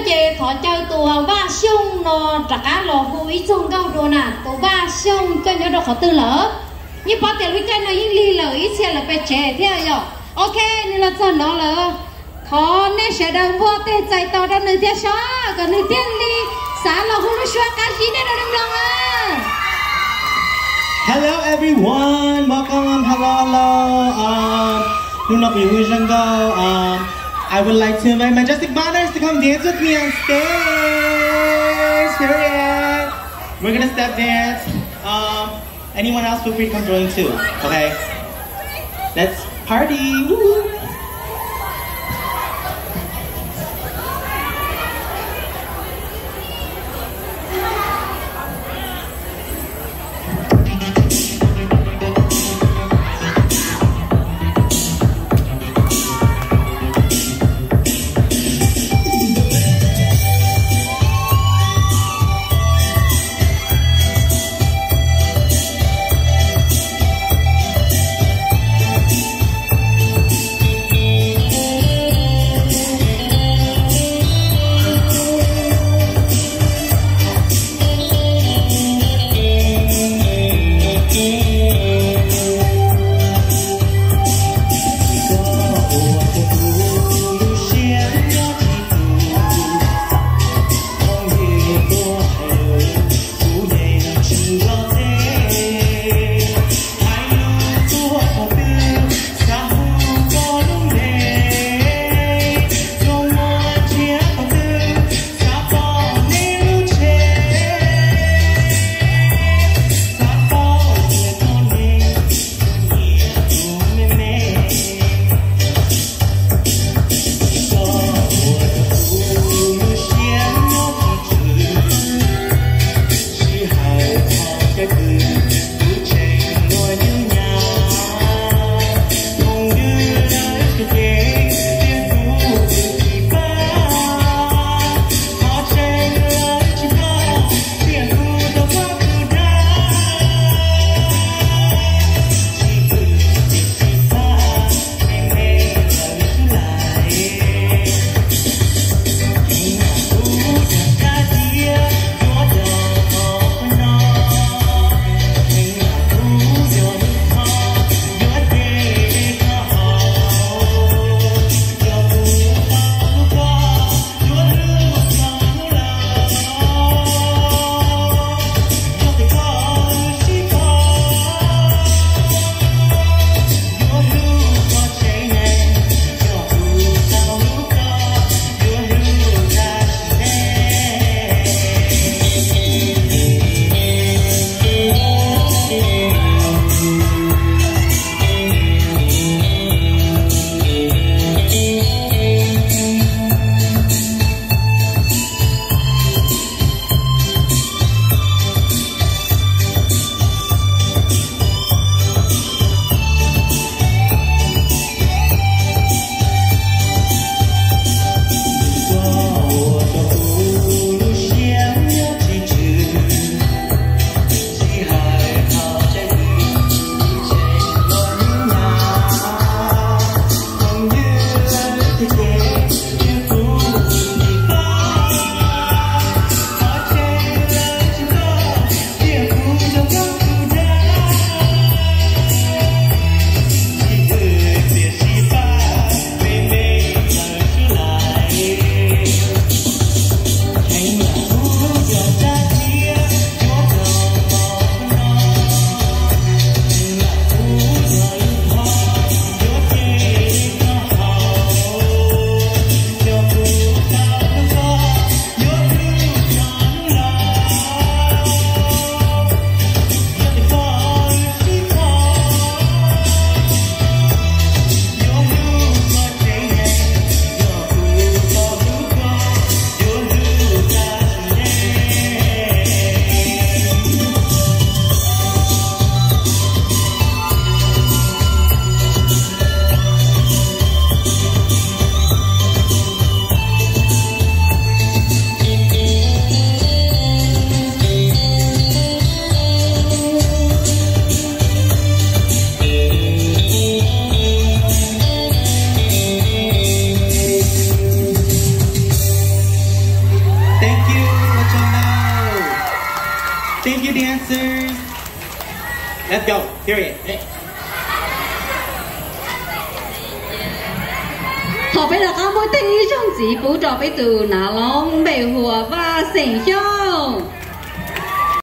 Ces thov caw tus Vaj Xyooj no rov qab los hu ib txog nkauj dua na. Tus Vaj Xyooj koj nyob rau qhov twg lawm? Yeej paub tias lub caij no yeej lig lawm, ib txhia lawm pem tsev thiab yom. Ok, nws los txog no lawm. Thov nej sawv daws npuaj tes txais tos rau nws thiab seb kom nws thiaj li xav los hu lub suab qab zib nej rau nws mloog na. Hello everyone, welcome, hello, hello. Um, hnub no kuv yuav hu zaj nkauj, um, I would like to invite Majestic Bonners to come dance with me on stage. Period. We're gonna step dance. Um, anyone else feel free to come join too. Okay. Let's party. Woo! Thank you, dancers. Let's go. Period. Thov peb rov qab muab tej ib zaug ntxiv pub rau peb tus nav loob npe hu ua Vaj Xeem Xyooj.